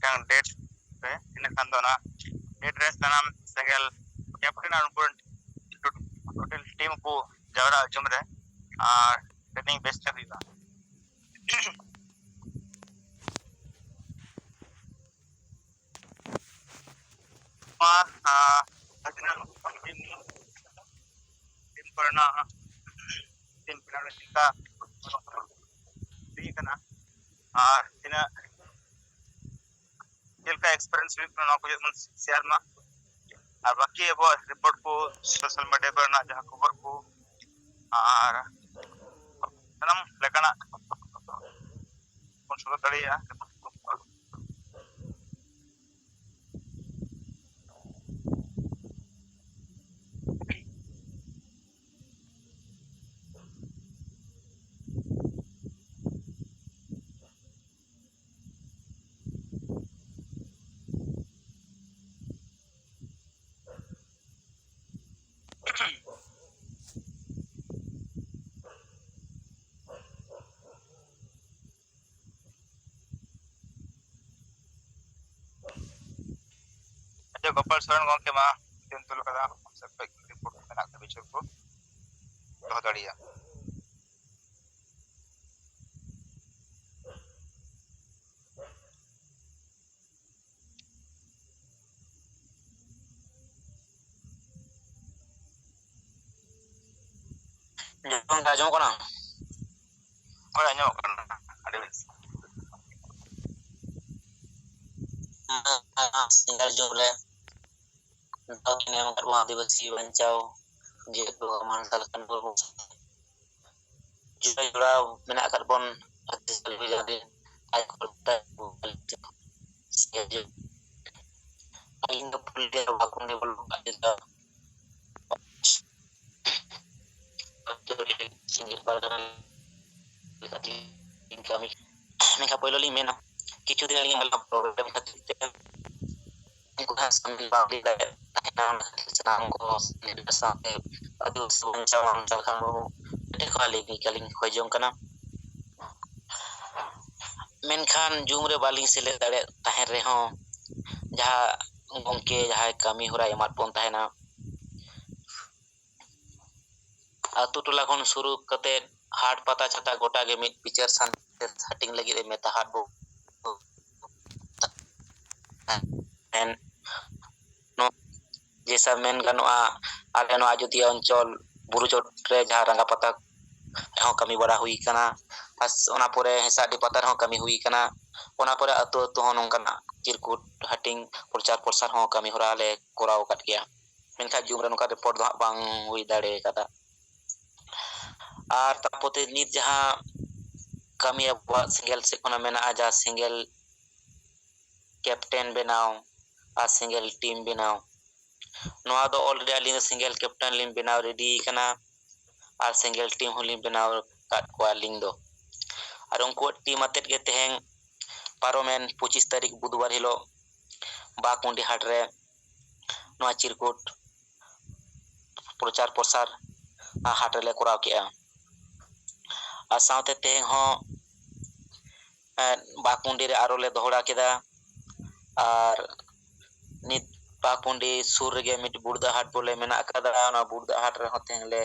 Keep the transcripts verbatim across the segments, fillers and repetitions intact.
ᱢᱤᱫᱴᱟᱝ ᱰᱮᱴ ᱨᱮ, ᱤᱱᱟᱹ ᱠᱷᱟᱱ ᱫᱚ ᱚᱱᱟ ᱰᱮᱴ ᱨᱮ ᱥᱟᱱᱟᱢ ᱥᱮᱸᱜᱮᱞ ᱠᱮᱯᱴᱮᱱ ᱟᱨ ᱩᱱᱠᱩ ᱴᱳᱴᱟᱞ ᱴᱤᱢ ᱠᱚ ᱡᱟᱣᱨᱟ ᱦᱚᱪᱚᱢ ᱨᱮ ᱟᱨ ᱴᱨᱮᱱᱤᱝ ᱵᱮᱥ ᱛᱮ ᱦᱩᱭᱩᱜᱼᱟ᱾ ᱱᱚᱣᱟ, ᱟᱸ, ᱴᱤᱢ ᱠᱚᱨᱮᱱᱟᱜ ᱴᱤᱢ ᱯᱞᱮᱭᱟᱨ ᱪᱮᱫ ᱞᱮᱠᱟ ᱦᱩᱭ ᱠᱟᱱᱟ ᱟᱨ ᱛᱤᱱᱟᱹᱜ ᱪᱮᱫ ᱞᱮᱠᱟ ᱮᱠᱥᱯᱮᱨᱤᱭᱮᱱᱥ ᱦᱩᱭᱩᱜ ᱠᱟᱱᱟ, ᱱᱚᱣᱟ ᱠᱚ ᱡᱮᱢᱚᱱ ᱥᱮᱭᱟᱨ ᱢᱟ᱾ ᱟᱨ ᱵᱟᱹᱠᱤ ᱟᱵᱚᱣᱟᱜ ᱨᱤᱯᱳᱨᱴ ᱠᱚ, ᱥᱳᱥᱟᱞ ᱢᱤᱰᱤᱭᱟ ᱠᱚᱨᱮᱱᱟᱜ ᱡᱟᱦᱟᱸ ᱠᱷᱚᱵᱚᱨ ᱠᱚ, ᱟᱨ ᱥᱟᱱᱟᱢ ᱞᱮᱠᱟᱱᱟᱜ ᱵᱚᱱ ᱥᱚᱫᱚᱨ ᱫᱟᱲᱮᱭᱟᱜᱼᱟ᱾ ᱟᱪᱪᱷᱟ, ᱜᱳᱯᱟᱞ ᱥᱚᱨᱮᱱ ᱜᱚᱢᱠᱮ ᱢᱟ ᱫᱤᱱ ᱛᱩᱞ ᱠᱟᱫᱟ, ᱟᱢ ᱥᱮᱫ ᱠᱷᱚᱱ ᱨᱤᱯᱳᱨᱴ ᱢᱮᱱᱟᱜ ᱠᱷᱟᱱ ᱵᱤᱪᱟᱹᱨ ᱠᱚ ᱫᱚᱦᱚ ᱫᱟᱲᱮᱭᱟᱜᱼᱟ᱾ ᱜᱚᱢᱠᱮ, ᱟᱸᱡᱚᱢᱚᱜ ᱠᱟᱱᱟ? ᱦᱳᱭ, ᱟᱸᱡᱚᱢᱚᱜ ᱠᱟᱱᱟ᱾ ᱟᱹᱰᱤ ᱵᱮᱥ᱾ ᱥᱤᱸᱜᱟᱲ ᱡᱚᱢ ᱨᱮ ᱫᱟᱣ ᱠᱤᱱ ᱮᱢ ᱟᱠᱟᱫ ᱵᱚᱱᱟ ᱟᱹᱫᱤᱵᱟᱹᱥᱤ ᱵᱟᱧᱪᱟᱣ ᱡᱮᱦᱮᱛᱩ ᱢᱟᱨᱥᱟᱞ ᱟᱠᱟᱱ ᱵᱚᱱ ᱡᱚᱲᱟᱣ ᱢᱮᱱᱟᱜ ᱟᱠᱟᱫ ᱵᱚᱱ᱾ ᱟᱹᱞᱤᱧ ᱫᱚ ᱯᱩᱨᱩᱞᱤᱭᱟᱹ ᱵᱟᱠᱩᱱᱰᱤ ᱵᱞᱚᱠ ᱟᱡᱮᱫᱟ ᱥᱤᱸᱜᱤ ᱯᱟᱨᱜᱟᱱᱟ ᱞᱮᱠᱟᱛᱮ ᱠᱟᱹᱢᱤ᱾ ᱢᱮᱱᱠᱷᱟᱱ ᱯᱳᱭᱞᱳ ᱞᱤᱧ ᱢᱮᱱᱟ, ᱠᱤᱪᱷᱩ ᱫᱤᱱ ᱟᱹᱞᱤᱧ ᱟᱜ ᱯᱨᱚᱵᱞᱮᱢ ᱠᱷᱟᱹᱛᱤᱨ ᱛᱮ ᱩᱱᱠᱩ ᱦᱟᱸᱜ ᱥᱟᱢᱤᱞ ᱵᱟᱝ ᱦᱩᱭ ᱫᱟᱲᱮᱭᱟᱜ ᱛᱟᱦᱮᱱᱟ᱾ ᱚᱱᱟ ᱠᱷᱟᱹᱛᱤᱨ ᱥᱟᱱᱟᱢ ᱠᱚ ᱥᱟᱶᱛᱮ ᱟᱹᱫᱤᱵᱟᱹᱥᱤ ᱵᱟᱧᱪᱟᱣ ᱵᱟᱧᱪᱟᱣ ᱠᱷᱟᱱ ᱵᱚ ᱟᱹᱰᱤ ᱠᱷᱚᱱ ᱟᱹᱞᱤᱧ ᱞᱤᱧ ᱠᱷᱚᱡ ᱡᱚᱝ ᱠᱟᱱᱟ᱾ ᱢᱮᱱᱠᱷᱟᱱ ᱡᱩᱢ ᱨᱮ ᱵᱟᱹᱞᱤᱧ ᱥᱮᱞᱮᱫ ᱫᱟᱲᱮᱭᱟᱜ ᱛᱟᱦᱮᱸᱱ ᱨᱮᱦᱚᱸ, ᱡᱟᱦᱟᱸ ᱜᱚᱢᱠᱮ ᱡᱟᱦᱟᱸᱭ ᱠᱟᱹᱢᱤ ᱦᱚᱨᱟᱭ ᱮᱢᱟᱫ ᱵᱚᱱ ᱛᱟᱦᱮᱱᱟ, ᱟᱛᱳ ᱴᱚᱞᱟ ᱠᱷᱚᱱ ᱥᱩᱨᱩ ᱠᱟᱛᱮ ᱦᱟᱴ ᱯᱟᱛᱟ ᱪᱷᱟᱛᱟ ᱜᱚᱴᱟ ᱜᱮ ᱢᱤᱫ ᱵᱤᱪᱟᱹᱨ ᱥᱟᱱᱛᱮ ᱦᱟᱹᱴᱤᱧ ᱞᱟᱹᱜᱤᱫ ᱮ ᱢᱮᱛᱟ ᱦᱟᱫ ᱵᱚ ᱛᱟᱦᱮᱱ᱾ ᱱᱚ-, ᱡᱮᱭᱥᱟ ᱢᱮᱱ ᱜᱟᱱᱚᱜᱼᱟ, ᱟᱞᱮ ᱱᱚᱣᱟ ᱟᱡᱚᱫᱤᱭᱟᱹ ᱚᱧᱪᱚᱞ ᱵᱩᱨᱩ ᱪᱚᱴ ᱨᱮ ᱡᱟᱦᱟᱸ ᱨᱟᱸᱜᱟ ᱯᱟᱛᱟ ᱨᱮᱦᱚᱸ ᱠᱟᱹᱢᱤ ᱵᱟᱲᱟ ᱦᱩᱭ ᱠᱟᱱᱟ, ᱟᱨ ᱚᱱᱟ ᱯᱚᱨᱮ ᱦᱮᱸᱥᱟᱜᱰᱤ ᱯᱟᱛᱟ ᱨᱮᱦᱚᱸ ᱠᱟᱹᱢᱤ ᱦᱩᱭ ᱠᱟᱱᱟ᱾ ᱚᱱᱟ ᱯᱚᱨᱮ ᱟᱹᱛᱩ ᱟᱹᱛᱩ ᱦᱚᱸ ᱱᱚᱝᱠᱟᱱᱟᱜ ᱪᱤᱨᱠᱩᱴ ᱦᱟᱹᱴᱤᱧ ᱯᱨᱚᱪᱟᱨ ᱯᱨᱚᱥᱟᱨ ᱦᱚᱸ ᱠᱟᱹᱢᱤ ᱦᱚᱨᱟ ᱞᱮ ᱠᱚᱨᱟᱣ ᱟᱠᱟᱫ ᱜᱮᱭᱟ᱾ ᱢᱮᱱᱠᱷᱟᱱ ᱡᱩᱢ ᱨᱮ ᱱᱚᱝᱠᱟ ᱨᱮᱯᱳᱨᱴ ᱫᱚ ᱦᱟᱸᱜ ᱵᱟᱝ ᱦᱩᱭ ᱫᱟᱲᱮ ᱠᱟᱫᱟ᱾ ᱟᱨ ᱛᱟᱨᱯᱚᱨᱮ ᱱᱤᱛ ᱡᱟᱦᱟᱸ ᱠᱟᱹᱢᱤ ᱟᱵᱚᱣᱟᱜ ᱥᱮᱸᱜᱮᱞ ᱥᱮᱫ ᱠᱷᱚᱱᱟᱜ ᱢᱮᱱᱟᱜᱼᱟ, ᱡᱟᱦᱟᱸ ᱥᱮᱸᱜᱮᱞ ᱠᱮᱯᱴᱮᱱ ᱵᱮᱱᱟᱣ ᱟᱨ ᱥᱮᱸᱜᱮᱞ ᱴᱤᱢ ᱵᱮᱱᱟᱣ, ᱱᱚᱣᱟ ᱫᱚ ᱚᱞᱨᱮᱰᱤ ᱟᱹᱞᱤᱧ ᱫᱚ ᱥᱮᱸᱜᱮᱞ ᱠᱮᱯᱴᱮᱱ ᱞᱤᱧ ᱵᱮᱱᱟᱣ ᱨᱮᱰᱤ ᱠᱟᱱᱟ ᱟᱨ ᱥᱮᱸᱜᱮᱞ ᱴᱤᱢ ᱦᱚᱸᱞᱤᱧ ᱵᱮᱱᱟᱣ ᱟᱠᱟᱫ ᱠᱚᱣᱟ ᱟᱹᱞᱤᱧ ᱫᱚ᱾ ᱟᱨ ᱩᱱᱠᱩᱣᱟᱜ ᱴᱤᱢ ᱟᱛᱮᱫ ᱜᱮ ᱛᱮᱦᱮᱧ ᱯᱟᱨᱚᱢᱮᱱ ᱯᱚᱸᱪᱤᱥ ᱛᱟᱹᱨᱤᱠᱷ ᱵᱩᱫᱷᱵᱟᱨ ᱦᱤᱞᱳᱜ ᱵᱟᱜᱽᱢᱩᱱᱰᱤ ᱦᱟᱴ ᱨᱮ ᱱᱚᱣᱟ ᱪᱤᱨᱠᱩᱴ ᱯᱨᱚᱪᱟᱨ ᱯᱨᱚᱥᱟᱨ ᱦᱟᱴ ᱨᱮᱞᱮ ᱠᱚᱨᱟᱣ ᱠᱮᱜᱼᱟ᱾ ᱟᱨ ᱥᱟᱶᱛᱮ ᱛᱮᱦᱮᱧ ᱦᱚᱸ, ᱮᱸ, ᱵᱟᱜᱽᱢᱩᱱᱰᱤ ᱨᱮ ᱟᱨᱚ ᱞᱮ ᱫᱚᱦᱲᱟ ᱠᱮᱫᱟ᱾ ᱟᱨ ᱱᱤᱛ ᱵᱟᱜᱽᱢᱩᱱᱰᱤ ᱥᱩᱨ ᱨᱮᱜᱮ ᱢᱤᱫ ᱵᱩᱲᱫᱟ ᱦᱟᱴ ᱵᱚᱞᱮ ᱢᱮᱱᱟᱜ ᱟᱠᱟᱫᱟ, ᱚᱱᱟ ᱵᱩᱲᱫᱟ ᱦᱟᱴ ᱨᱮᱦᱚᱸ ᱛᱮᱦᱮᱧ ᱞᱮ,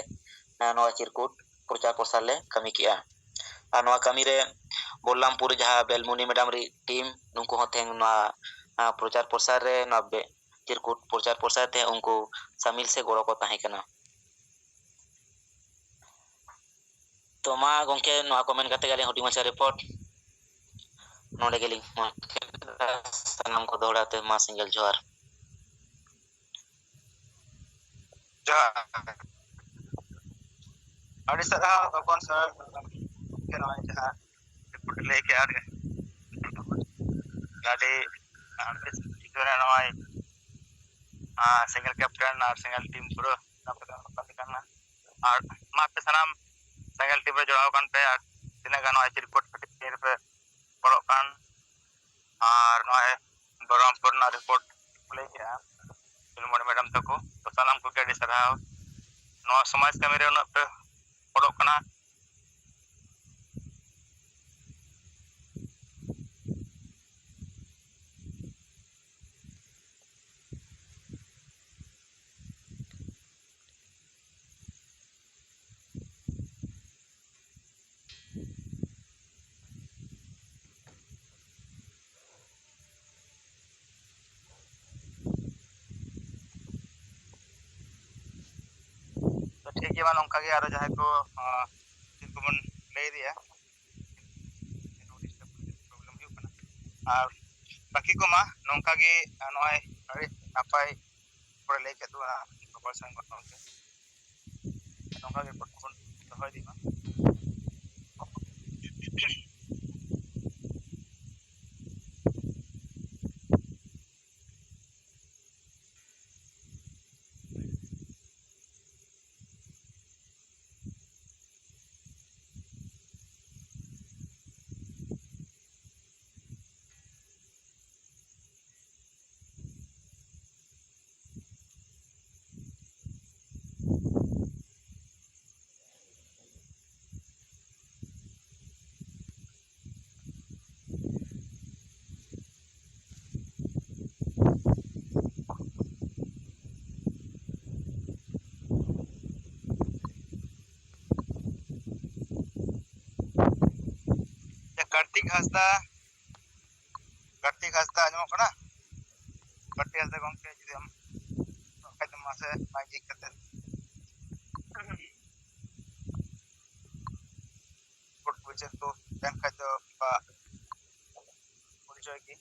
ᱮᱸ, ᱱᱚᱣᱟ ᱪᱤᱨᱠᱩᱴ ᱯᱨᱚᱪᱟᱨ ᱯᱨᱚᱥᱟᱨ ᱞᱮ ᱠᱟᱹᱢᱤ ᱠᱮᱜᱼᱟ᱾ ᱟᱨ ᱱᱚᱣᱟ ᱠᱟᱹᱢᱤ ᱨᱮ ᱵᱚᱞᱞᱟᱢᱯᱩᱨ ᱡᱟᱦᱟᱸ ᱵᱮᱞᱢᱩᱱᱤ ᱢᱮᱰᱟᱢ ᱨᱤ ᱴᱤᱢ, ᱱᱩᱠᱩ ᱦᱚᱸ ᱛᱮᱦᱮᱧ ᱱᱚᱣᱟ, ᱟᱸ, ᱯᱨᱚᱪᱟᱨ ᱯᱨᱚᱥᱟᱨ ᱨᱮ, ᱱᱚᱣᱟ ᱵᱮ-, ᱪᱤᱨᱠᱩᱴ ᱯᱨᱚᱪᱟᱨ ᱯᱨᱚᱥᱟᱨ ᱛᱮ ᱩᱱᱠᱩ ᱥᱟᱢᱤᱞ ᱥᱮ ᱜᱚᱲᱚ ᱠᱚ ᱛᱟᱦᱮᱸ ᱠᱟᱱᱟ᱾ ᱛᱚ ᱢᱟ ᱜᱚᱢᱠᱮ, ᱱᱚᱣᱟ ᱠᱚ ᱢᱮᱱ ᱠᱟᱛᱮ ᱜᱮ ᱟᱹᱞᱤᱧ ᱦᱩᱰᱤᱧ ᱢᱟᱪᱷᱟ ᱨᱤᱯᱳᱨᱴ ᱱᱚᱰᱮ ᱜᱮᱞᱤᱧ ᱢᱩᱪᱟᱹᱫ ᱮᱫᱟ᱾ ᱥᱟᱱᱟᱢ ᱠᱚ ᱫᱚᱦᱲᱟ ᱛᱮ ᱢᱟ ᱥᱮᱸᱜᱮᱞ ᱡᱚᱦᱟᱨ᱾ ᱡᱚᱦᱟᱨ᱾ ᱟᱹᱰᱤ ᱥᱟᱨᱦᱟᱣ ᱛᱚᱯᱚᱱ ᱥᱟᱨ, ᱜᱚᱢᱠᱮ ᱱᱚᱜᱼᱚᱭ ᱡᱟᱦᱟᱸ ᱨᱤᱯᱳᱨᱴ ᱞᱟᱹᱭ ᱠᱮᱜᱼᱟ, ᱟᱹᱰᱤ, ᱟᱹᱰᱤ ᱵᱮᱥ ᱵᱩᱡᱷᱟᱹᱣ ᱮᱱᱟ᱾ ᱱᱚᱜᱼᱚᱭ, ᱟᱨ, ᱥᱮᱸᱜᱮᱞ ᱠᱮᱯᱴᱮᱱ ᱟᱨ ᱥᱮᱸᱜᱮᱞ ᱴᱤᱢ ᱯᱩᱨᱟᱹ ᱱᱟᱯᱟᱭ ᱛᱮ ᱠᱟᱹᱢᱤ ᱠᱟᱱᱟ᱾ ᱟᱨ ᱢᱟ ᱟᱯᱮ ᱥᱟᱱᱟᱢ ᱥᱮᱸᱜᱮᱞ ᱴᱤᱢ ᱨᱮ ᱡᱚᱲᱟᱣ ᱟᱠᱟᱱ ᱯᱮ, ᱟᱨ ᱛᱤᱱᱟᱹᱜ ᱜᱟᱱ ᱱᱚᱜᱼᱚᱭ ᱪᱤᱨᱠᱩᱴ ᱦᱟᱹᱴᱤᱧ ᱨᱮᱯᱮ ᱵᱚᱞᱚᱜ ᱠᱟᱱ, ᱟᱨ ᱱᱚᱜᱼᱚᱭ ᱵᱚᱞᱚᱨᱟᱢᱯᱩᱨ ᱨᱮᱱᱟᱜ ᱨᱤᱯᱳᱨᱴ ᱠᱚ ᱞᱟᱹᱭ ᱠᱮᱜᱼᱟ ᱯᱷᱩᱞᱢᱚᱬᱤ ᱢᱮᱰᱟᱢ ᱛᱟᱠᱚ, ᱛᱚ ᱥᱟᱱᱟᱢ ᱠᱚᱜᱮ ᱟᱹᱰᱤ ᱥᱟᱨᱦᱟᱣ᱾ ᱱᱚᱣᱟ ᱥᱚᱢᱟᱡᱽ ᱠᱟᱹᱢᱤ ᱨᱮ ᱩᱱᱟᱹᱜ ᱯᱮ ᱜᱚᱲᱚᱜ ᱠᱟᱱᱟ᱾ ᱡᱮᱢᱚᱱ ᱚᱱᱠᱟ ᱜᱮ ᱟᱨᱚ ᱡᱟᱦᱟᱸᱭ ᱠᱚ, ᱟᱸ, ᱪᱮᱫ ᱠᱚᱵᱚᱱ ᱞᱟᱹᱭ ᱤᱫᱤᱭᱟ, ᱯᱨᱚᱵᱞᱮᱢ ᱦᱩᱭᱩᱜ ᱠᱟᱱᱟ᱾ ᱟᱨ ᱵᱟᱹᱠᱤ ᱠᱚᱢᱟ ᱱᱚᱝᱠᱟ ᱜᱮ, ᱟᱸ, ᱱᱚᱜᱼᱚᱭ ᱟᱹᱰᱤ ᱱᱟᱯᱟᱭ ᱠᱚᱨᱮ ᱞᱟᱹᱭ ᱠᱮᱫ ᱛᱟᱵᱚᱱᱟ ᱵᱟᱵᱟ ᱥᱟᱶ ᱜᱚᱴᱚᱱ ᱛᱮ᱾ ᱱᱚᱝᱠᱟ ᱜᱮ ᱜᱚᱴᱚᱱ ᱵᱚᱱ ᱫᱚᱦᱚ ᱤᱫᱤ ᱢᱟ᱾ ᱠᱟᱨᱛᱤᱠ ᱦᱟᱸᱥᱫᱟ, ᱠᱟᱨᱛᱤᱠ ᱦᱟᱸᱥᱫᱟ ᱟᱸᱡᱚᱢᱚᱜ ᱠᱟᱱᱟ? ᱠᱟᱨᱛᱤᱠ ᱦᱟᱸᱥᱫᱟ ᱜᱚᱢᱠᱮ ᱡᱩᱫᱤ ᱟᱢ ᱠᱷᱟᱡ ᱫᱚ ᱢᱟᱥᱮ ᱢᱟᱭᱤᱠ ᱡᱷᱤᱡ ᱠᱟᱛᱮ ᱵᱷᱳᱴ ᱵᱤᱪᱟᱹᱨ ᱠᱚ ᱛᱟᱦᱮᱱ ᱠᱷᱟᱡ ᱫᱚ ᱵᱟ ᱯᱚᱨᱤᱪᱚᱭ ᱜᱮ᱾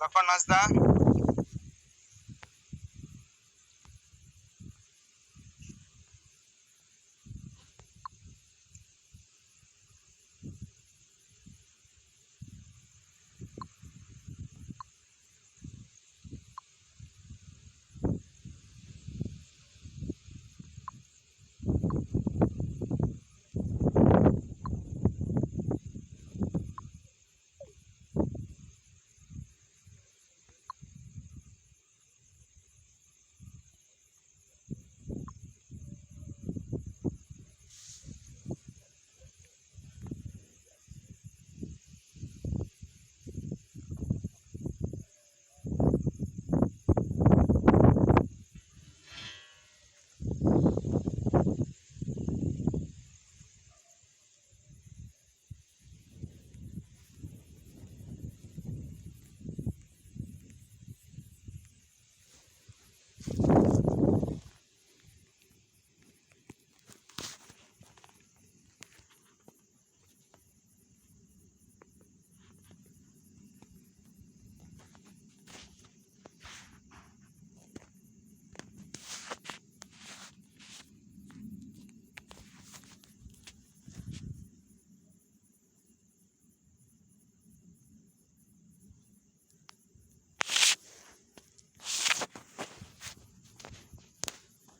ᱞᱚᱠᱷᱚᱱ ᱦᱟᱸᱥᱫᱟ,